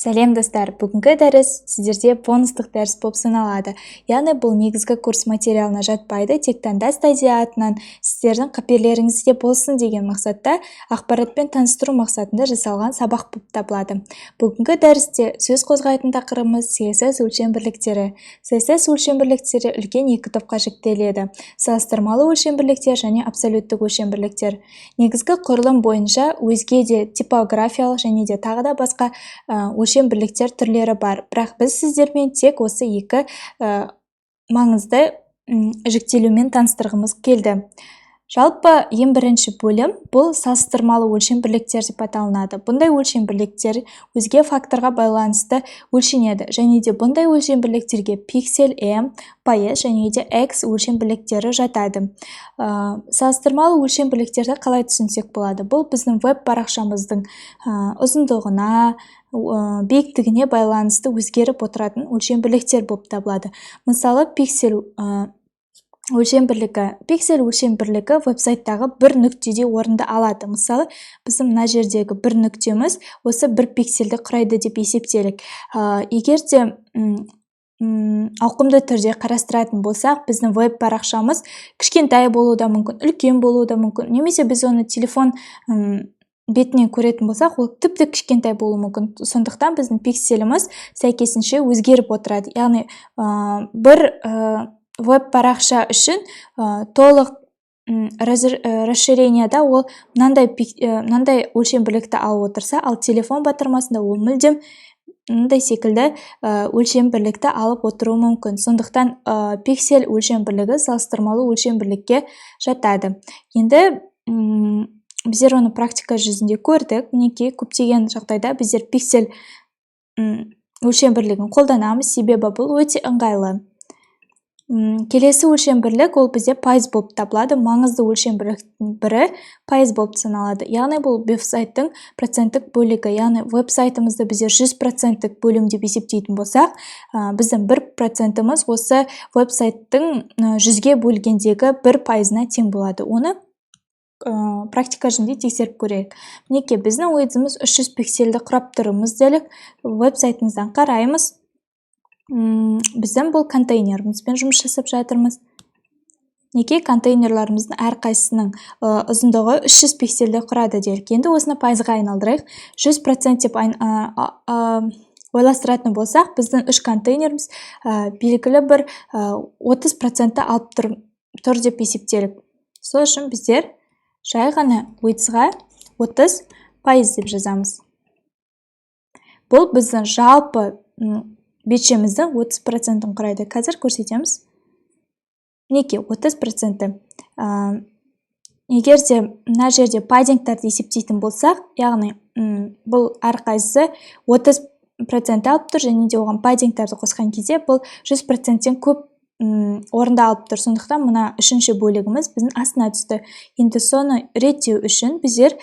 Сәлем, достар! Бүгінгі дәріс сіздерде бонустық дәріс болып саналады, яғни бұл негізгі курс материалына жатпайды, тек Таңда Стади атынан сіздердің қаперлеріңізде болсын деген мақсатта, ақпаратпен таныстыру мақсатында жасалған сабақ болып табылады. Бүгінгі дәрісте сөз қозғайтын тақырыбымыз: CSS өлшем бірліктері. CSS өлшем бірліктері үлкен екі топқа жіктеледі: салыстырмалы өлшем бірліктер және абсолюттік өлшем бірліктер. Негізгі құрылым бойынша өзге де типографиялық және де тағы да басқа өлшем бірліктер түрлері бар, бірақ біз сіздермен тек осы екі маңызды жіктелумен таныстырғымыз келді. Жалпы, ең бірінші бөлім бұл салыстырмалы өлшем бірліктер деп аталынады. Бұндай өлшем бірліктер өзге факторға байланысты өлшенеді және де бұндай өлшем бірліктерге пиксель, em, пайыз және де ex өлшем бірліктері жатады. Салыстырмалы өлшем бірліктерді қалай түсінсек болады? Бұл біздің веб парақшамыздың ұзындығына, биіктігіне байланысты өзгеріп отыратын өлшем бірліктер болып табылады. Мысалы, пиксель өлшем бірлігі. Пиксель өлшем бірлігі веб-сайттағы бір нүктеде орынды алады. Мысалы, біздің мына жердегі бір нүктеміз осы бір пиксельді құрайды деп есептелік. Егер де ауқымды түрде қарастыратын болсақ, біздің веб парақшамыз кішкентай болуы да мүмкін, үлкен болуы да мүмкін немесе біз оны телефон бетінен көретін болсақ, ол тіпті кішкентай болуы мүмкін. Сондықтан біздің пикселіміз сәйкесінше өзгеріп отырады. Яғни бір веб парақша үшін толық расширенияда ол мынандай өлшем бірлікті алып отырса, ал телефон батырмасында ол мүлдем мындай секілді өлшем бірлікті алып отыруы мүмкін. Сондықтан пиксель өлшем бірлігі салыстырмалы өлшем бірлікке жатады. Енді біздер оны практика жүзінде көрдік. Мінекей, көптеген жағдайда біздер пиксель өлшем бірлігін қолданамыз, себебі бұл өте ыңғайлы. Келесі өлшем бірлік ол бізде пайыз болып табылады. Маңызды өлшем бірліктің бірі пайыз болып саналады, яғни бұл веб-сайттың проценттік бөлігі. Яғни веб-сайтымызды біздер 100 проценттік бөлім деп есептейтін болсақ, біздің 1 процентіміз осы веб-сайттың 100-ге бөлгендегі 1 пайызына тең болады. Оны практика жүзінде тексеріп көрейік. Мінекей, біздің width 300 пиксельді құрап тұрмыз делік. Веб-сайтымыздан қараймыз. Біздің бұл контейнерімізбен жұмыс жасап жатырмыз. Мінекей, контейнерлеріміздің әрқайсысының ұзындығы 300 пиксельді құрады делік. Енді осыны пайызға айналдырайық. 100% деп ойластыратын болсақ, біздің үш контейнеріміз белгілі бір 30 процентті алып тұр деп есептелік. Сол үшін біздер жай ғана width-ға 30% деп жазамыз. Бұл біздің жалпы бетшеміздің 30 процентін құрайды. Қазір көрсетеміз. Мінекей, 30 проценті. Егер де мына жерде паддингтарды есептейтін болсақ, яғни бұл әрқайсысы 30% алып тұр және де оған паддингтарды қосқан кезде бұл 100 проценттен көп орынды алып тұр. Сондықтан мына үшінші бөлігіміз біздің астына түсті. Енді соны реттеу үшін біздер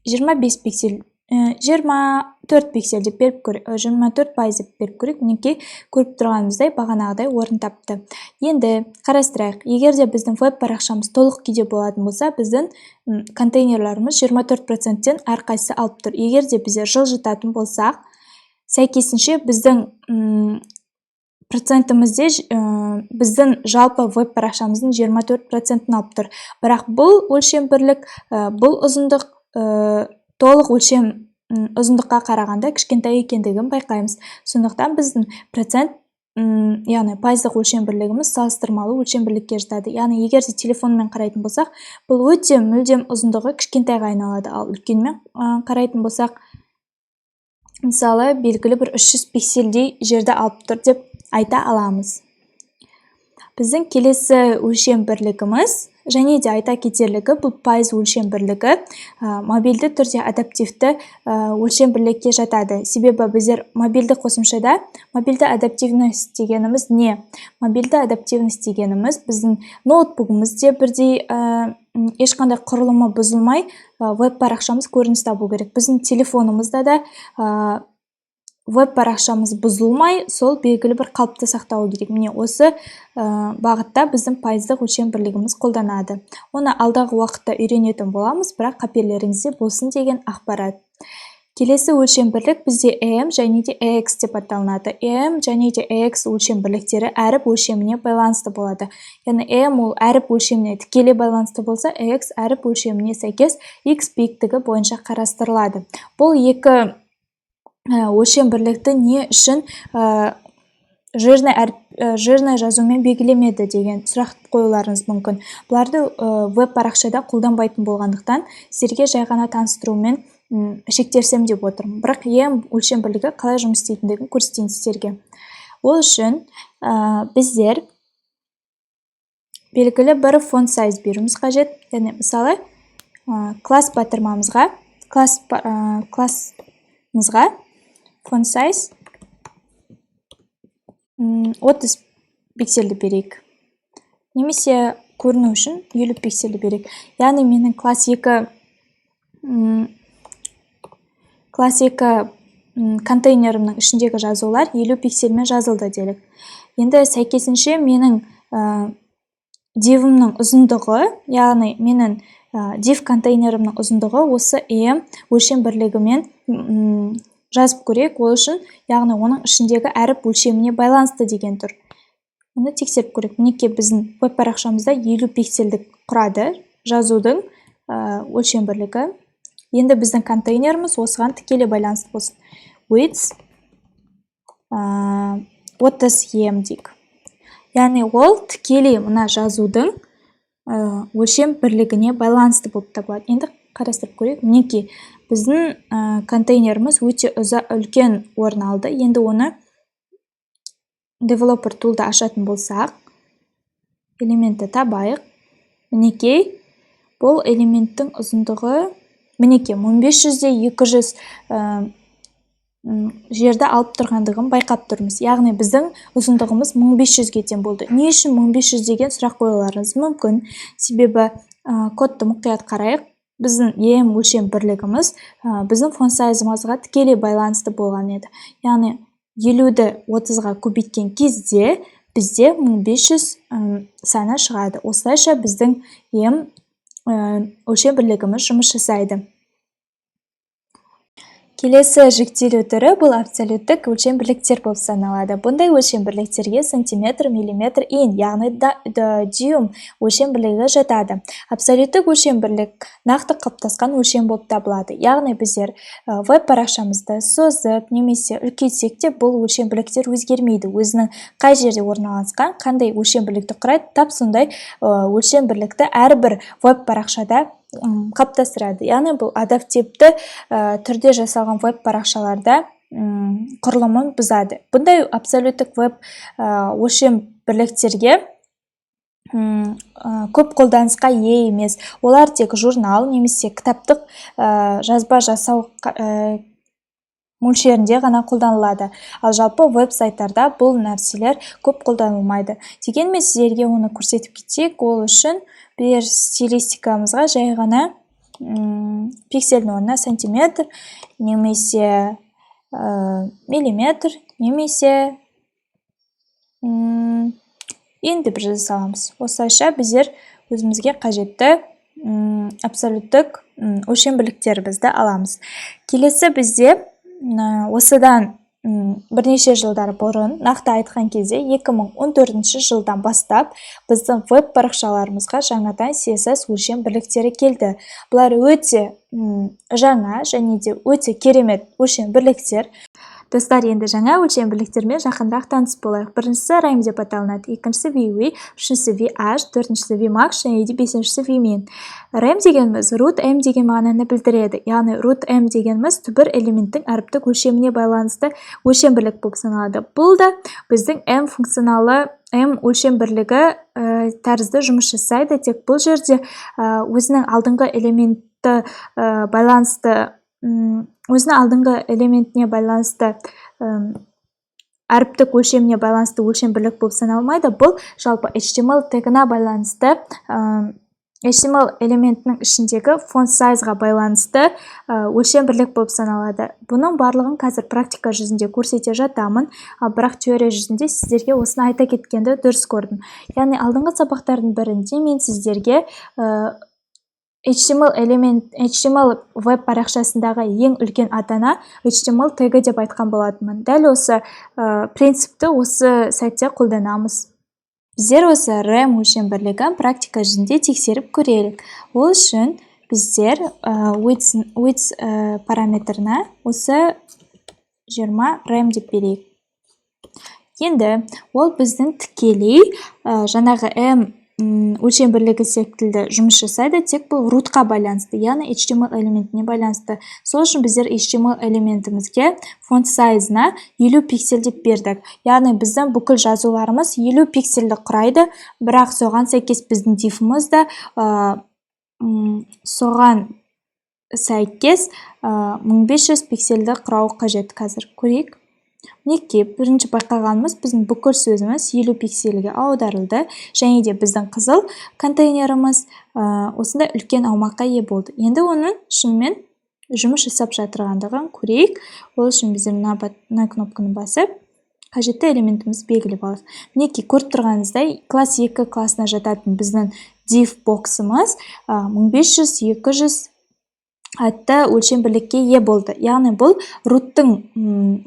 25 пиксель, 24 пиксель деп беріп көрейік, 24% деп беріп көрейік. Мінекей, көріп тұрғанымыздай, бағанағыдай орын тапты. Енді қарастырайық. Егер де біздің веб парақшамыз толық күйде болатын болса, біздің контейнерларымыз 24 проценттен әрқайсысы алып тұр. Егер де біздер жылжытатын болсақ, сәйкесінше біздің процентімізде біздің жалпы веб парақшамыздың 24 процентін алып тұр. Бірақ бұл өлшем бірлік, бұл ұзындық толық өлшем ұзындыққа қарағанда кішкентай екендігін байқаймыз. Сондықтан біздің процент, яғни пайыздық өлшем бірлігіміз салыстырмалы өлшем бірлікке жатады. Яғни егер де телефонмен қарайтын болсақ, бұл өте мүлдем ұзындығы кішкентайға айналады, ал үлкенмен қарайтын болсақ, мысалы, белгілі бір 300 пикселдей жерді алып тұр деп айта аламыз. Біздің келесі өлшем бірлігіміз, және де айта кетерлігі, бұл пайыз өлшем бірлігі мобильді түрде адаптивті өлшем бірлікке жатады. Себебі біздер мобильді қосымшада, мобильді адаптивность дегеніміз не? Мобильді адаптивность дегеніміз біздің ноутбугімізде бірдей ешқандай құрылымы бұзылмай, веб парақшамыз көрініс табу керек. Біздің телефонымызда да веб парақшамыз бұзылмай, сол белгілі бір қалыпты сақтауы керек. Міне, осы бағытта біздің пайыздық өлшем бірлігіміз қолданады. Оны алдағы уақытта үйренетін боламыз, бірақ қаперлеріңізде болсын деген ақпарат. Келесі өлшем бірлік бізде em және де ex деп аталынады. Em және де ex өлшем бірліктері әріп өлшеміне байланысты болады. Яғни em ол әріп өлшеміне тікелей байланысты болса, ex әріп өлшеміне сәйкес x биіктігі бойынша қарастырылады. Бұл екі өлшем бірлікті не үшін жирный әріп, жирный жазумен белгілемеді деген сұрақ қоюларыңыз мүмкін. Бұларды веб парақшада қолданбайтын болғандықтан, сіздерге жай ғана таныстырумен шектелсем деп отырмын. Бірақ em өлшем бірлігі қалай жұмыс істейтіндігін көрсетейін сіздерге. Ол үшін біздер белгілі бір font size беруіміз қажет. Яғни, мысалы, класс батырмамызға, классымызға font size 30 пиксельді берейік немесе көріну үшін 50 пиксельді берейік. Яғни менің класс 2 контейнерімнің ішіндегі жазулар 50 пиксельмен жазылды делік. Енді сәйкесінше менің дивімнің ұзындығы, яғни менің div контейнерімнің ұзындығы осы em өлшем бірлігімен жазып көрейік. Ол үшін, яғни оның ішіндегі әріп өлшеміне байланысты деген тұр. Оны тексеріп көрейік. Мінекей, біздің веб парақшамызда 50 пиксельдік құрады жазудың өлшем бірлігі. Енді біздің контейнеріміз осыған тікелей байланысты болсын. Width 30 em дейік. Яғни ол тікелей мына жазудың өлшем бірлігіне байланысты болып табылады. Енді қарастырып көрейік. Мінекей, біздің контейнеріміз өте үлкен орын алды. Енді оны Developer Tool-ды ашатын болсақ, элементті табайық. Мінекей, бұл элементтің ұзындығы, мінекей, 1500-де 200 жерді алып тұрғандығын байқап тұрмыз. Яғни біздің ұзындығымыз 1500-ге тең болды. Не үшін 1500 деген сұрақ қоюларыңыз мүмкін. Себебі кодты мұқият қарайық. Біздің em өлшем бірлігіміз біздің font size ымызға тікелей байланысты болған еді. Яғни 50-ді 30-ға көбейткен кезде бізде 1500 саны шығады. Осылайша біздің em өлшем бірлігіміз жұмыс жасайды. Келесі жіктелу түрі бұл абсолюттік өлшем бірліктер болып саналады. Бұндай өлшем бірліктерге сантиметр, миллиметр, ин, яғни дюйм өлшем бірлігі жатады. Абсолюттік өлшем бірлік нақты қалыптасқан өлшем болып табылады. Яғни біздер веб парақшамызды созып немесе үлкейтсек те, бұл өлшем бірліктер өзгермейді. Өзінің қай жерде орналасқан, қандай өлшем бірлікті құрайды, тап сондай өлшем бірлікті әрбір веб парақшада қалыптастырады. Яғни бұл адаптивті түрде жасалған веб парақшаларда құрылымын бұзады. Бұндай абсолюттік веб өлшем бірліктерге көп қолданысқа ие емес. Олар тек журнал немесе кітаптық жазба жасау мөлшерінде ғана қолданылады. Ал жалпы веб сайттарда бұл нәрселер көп қолданылмайды. Дегенмен сіздерге оны көрсетіп кетейік. Ол үшін біздер стилистикамызға жай ғана пиксельдің орнына сантиметр немесе миллиметр немесе енді бір жаза саламыз. Осылайша біздер өзімізге қажетті абсолюттік өлшем бірліктерімізді аламыз. Келесі бізде осыдан бірнеше жылдар бұрын, нақты айтқан кезде, 2014 жылдан бастап біздің веб парақшаларымызға жаңадан CSS өлшем бірліктері келді. Бұлар өте жаңа және де өте керемет өлшем бірліктер. Достар, енді жаңа өлшем бірліктермен жақынырақ таныс болайық. Біріншісі rem деп аталынады, екіншісі vw, үшіншісі vh, төртіншісі vmax және де бесіншісі vmin. Rem дегеніміз root em деген мағынаны білдіреді. Яғни root em дегеніміз түбір элементтің әріптік өлшеміне байланысты өлшем бірлік болып саналады. Бұл да біздің em функционалы, em өлшем бірлігі тәрізді жұмыс жасайды, тек бұл жерде өзінің алдыңғы элементті байланысты, өзінің алдыңғы элементіне байланысты, әріптік өлшеміне байланысты өлшем бірлік болып саналмайды. Бұл жалпы HTML тегіне байланысты, HTML элементінің ішіндегі font size ға байланысты өлшем бірлік болып саналады. Бұның барлығын қазір практика жүзінде көрсете жатамын, бірақ теория жүзінде сіздерге осыны айта кеткенді дұрыс көрдім. Яғни алдыңғы сабақтардың бірінде мен сіздерге HTML элемент, HTML веб парақшасындағы ең үлкен ата-ана HTML тегі деп айтқан болатынмын. Дәл осы принципті осы сәтте қолданамыз. Біздер осы rem өлшем бірлігін практика жүзінде тексеріп көрелік. Ол үшін біздер width параметріне осы 20 rem деп берейік. Енді ол біздің тікелей жаңағы em өлшем бірлігі секілді жұмыс жасайды, тек бұл root-қа байланысты, яғни HTML элементіне байланысты. Сол үшін біздер HTML элементімізге font size-на 50 пиксель деп бердік. Яғни біздің бүкіл жазуларымыз 50 пиксельді құрайды, бірақ соған сәйкес біздің div-іміз да соған сәйкес 1500 пиксельді құрауы қажет. Қазір көрейік. Мінекей, бірінші байқағанымыз, біздің бүкіл сөзіміз 50 пиксельге аударылды және де біздің қызыл контейнеріміз осындай үлкен аумаққа ие болды. Енді оның шынымен жұмыс жасап жатырғандығын көрейік. Ол үшін біздер мына кнопканы басып, қажетті элементімізді белгілеп алайық. Мінекей, көріп тұрғаныңыздай, класс 2 классына жататын біздің div боксымыз 1500 200 атты өлшем бірлікке ие болды. Яғни бұл root-тың,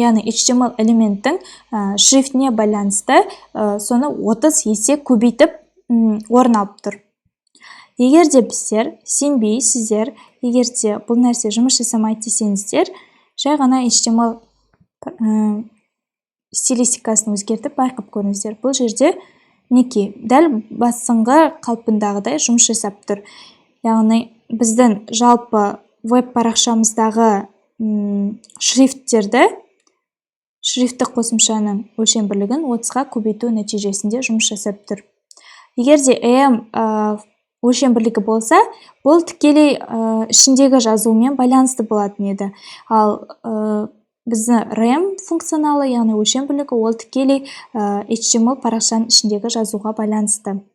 яғни HTML элементтің шрифтіне байланысты соны 30 есе көбейтіп орын алып тұр. Егер де біздер сенбей, сіздер егер де бұл нәрсе жұмыс жасамайды десеңіздер, жай ғана HTML стилистикасын өзгертіп, байқап көріңіздер. Бұл жерде, мінекей, дәл басыңғы қалпындағыдай жұмыс жасап тұр. Яғни біздің жалпы веб парақшамыздағы шрифттерді, шрифттік қосымшаның өлшем бірлігін 30-ға көбейту нәтижесінде жұмыс жасап тұр. Егер де em өлшем бірлігі болса, бұл тікелей ішіндегі жазумен байланысты болатын еді. Ал біздің rem функционалы, яғни өлшем бірлігі, ол тікелей HTML парақшаның ішіндегі жазуға байланысты.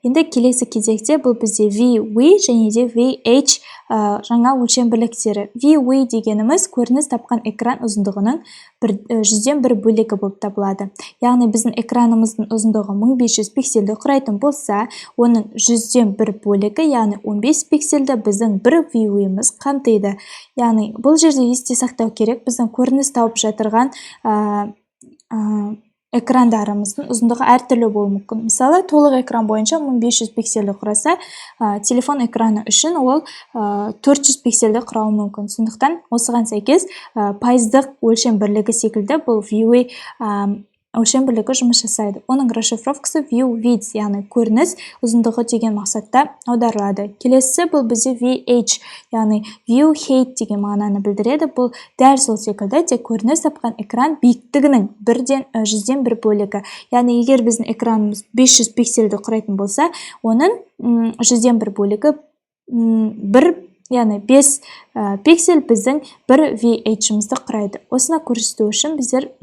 Енді келесі кезекте бұл бізде VW және де VH жаңа өлшем бірліктері. VW дегеніміз көрініс тапқан экран ұзындығының 1/100 бөлігі болып табылады. Яғни біздің экранымыздың ұзындығы 1500 пиксельді құрайтын болса, оның 1/100 бөлігі, яғни 15 пиксельді біздің бір VW-міз қамтиды. Яғни бұл жерде есте сақтау керек, біздің көрініс тауып жатырған экрандарымыздың ұзындығы әртүрлі болуы мүмкін. Мысалы, толық экран бойынша 1500 пиксельді құраса, телефон экраны үшін ол 400 пиксельді құрауы мүмкін. Сондықтан осыған сәйкес пайыздық өлшем бірлігі секілді бұл VW өлшем бірлігі жұмыс жасайды. Оның расшифровкасы view width, яғни көрініс ұзындығы деген мақсатта аударылады. Келесісі бұл бізде VH, яғни view height деген мағынаны білдіреді. Бұл дәл сол секілді, тек көрініс тапқан экран биіктігінің 1/100 бөлігі. Яғни егер біздің экранымыз 500 пиксельді құрайтын болса, оның 1/100 бөлігі бір, яғни 5 пиксель біздің бір VH-імізді құрайды. Осыны көрсету үшін біздер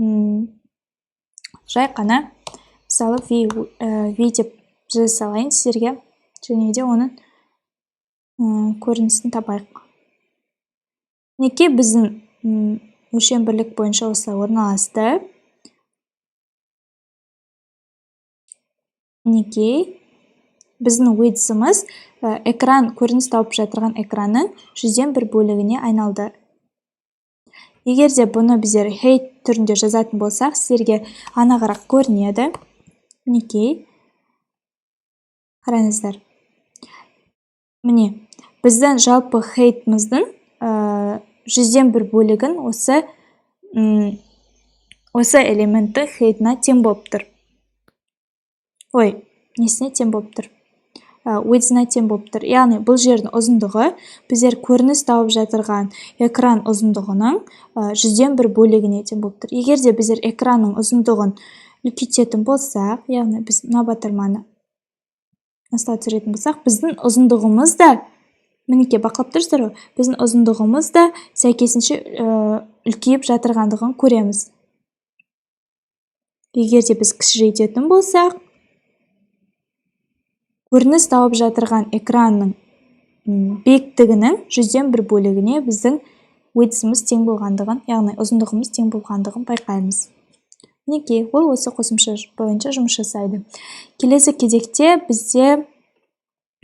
жай қана, мысалы, V деп жаза салайын сіздерге және де оның көрінісін табайық. Мінекей, біздің өлшем бірлік бойынша осылай орналасты. Мінекей, біздің width-іміз экран, көрініс тауып жатырған экранның 1/100 бөлігіне айналды. Егер де бұны біздер height түрінде жазатын болсақ, сіздерге анығырақ көрінеді. Мінекей, қараңыздар, міне, біздің жалпы height-іміздің 1/100 бөлігін осы элементтің height-ына тең болып тұр. Ой, несіне тең болып тұр? Width-ына тең болып тұр. Яғни бұл жердің ұзындығы біздер көрініс тауып жатырған экран ұзындығының 1/100 бөлігіне тең болып тұр. Егер де біздер экранның ұзындығын үлкейтетін болсақ, яғни біз мына батырманы осылай түсіретін болсақ, біздің ұзындығымыз да, мінекей, бақылап тұрсыздар ғой, біздің ұзындығымыз да сәйкесінше үлкейіп жатырғандығын көреміз. Егер де біз кішірейтетін болсақ, көрініс тауып жатырған экранның биіктігінің 1/100 бөлігіне біздің width-іміз тең болғандығын, яғни ұзындығымыз тең болғандығын байқаймыз. Мінекей, ол осы қосымша бойынша жұмыс жасайды. Келесі кезекте бізде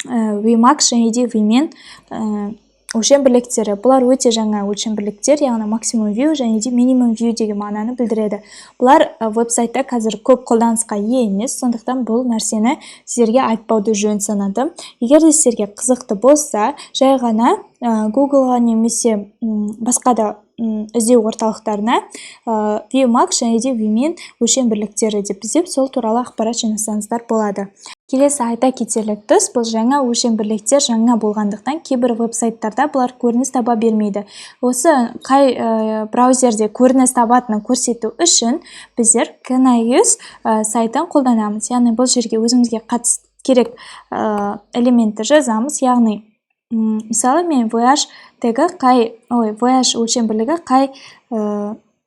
Vmax және де Vmin өлшем бірліктері. Бұлар өте жаңа өлшем бірліктер, яғни максимум view және де минимум view деген мағынаны білдіреді. Бұлар веб-сайтта қазір көп қолданысқа ие емес, сондықтан бұл нәрсені сіздерге айтпауды жөн санадым. Егер де сіздерге қызықты болса, жай ғана Гуглға немесе басқа да іздеу орталықтарына Vmax және де Vmin өлшем бірліктері деп іздеп, сол туралы ақпарат жинасаңыздар болады. Келесі айта кетерлік тұс: бұл жаңа өлшем бірліктер жаңа болғандықтан, кейбір веб-сайттарда бұлар көрініс таба бермейді. Осы қай браузерде көрініс табатынын көрсету үшін біздер Can I Use сайтын қолданамыз, яғни бұл жерге өзімізге қатысты керек элементті жазамыз. Яғни, мысалы, мен VH тегі қай, ой, VH өлшем бірлігі қай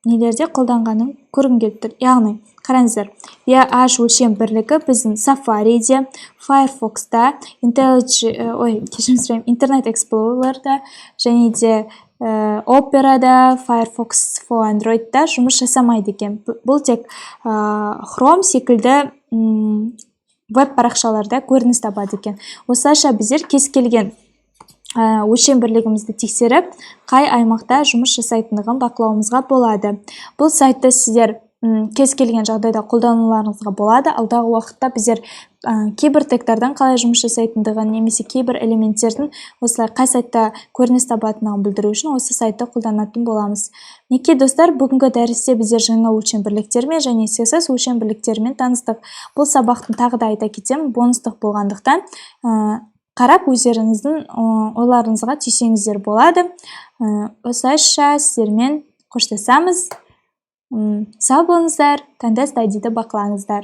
нелерде қолданғанын көргім келіп тұр. Яғни, қараңыздар, VH өлшем бірлігі біздің Safari'де, Firefox'та, IntelliJ, ой, кешірім сұраймын, Internet Explorer'да және де Opera'да, Firefox for Android'да жұмыс жасамайды екен. Бұл тек Chrome секілді веб парақшаларда көрініс табады екен. Осылайша біздер кез келген өлшем бірлігімізді тексеріп, қай аймақта жұмыс жасайтындығын бақылауымызға болады. Бұл сайтты сіздер кез келген жағдайда қолдануларыңызға болады. Алдағы уақытта біздер кейбір тегтардың қалай жұмыс жасайтындығын немесе кейбір элементтердің осылай қай сайтта көрініс табатындығын білдіру үшін осы сайтты қолданатын боламыз. Мінекей, достар, бүгінгі дәрісте біздер жаңа өлшем бірліктерімен және CSS өлшем бірліктерімен таныстық. Бұл сабақтың, тағы да айта кетемін, бонустық болғандықтан, қарап, өздеріңіздің ойларыңызға түйсеңіздер болады. Осылайша сіздермен қоштасамыз. Сау болыңыздар, Таңда стадиді бақылаңыздар.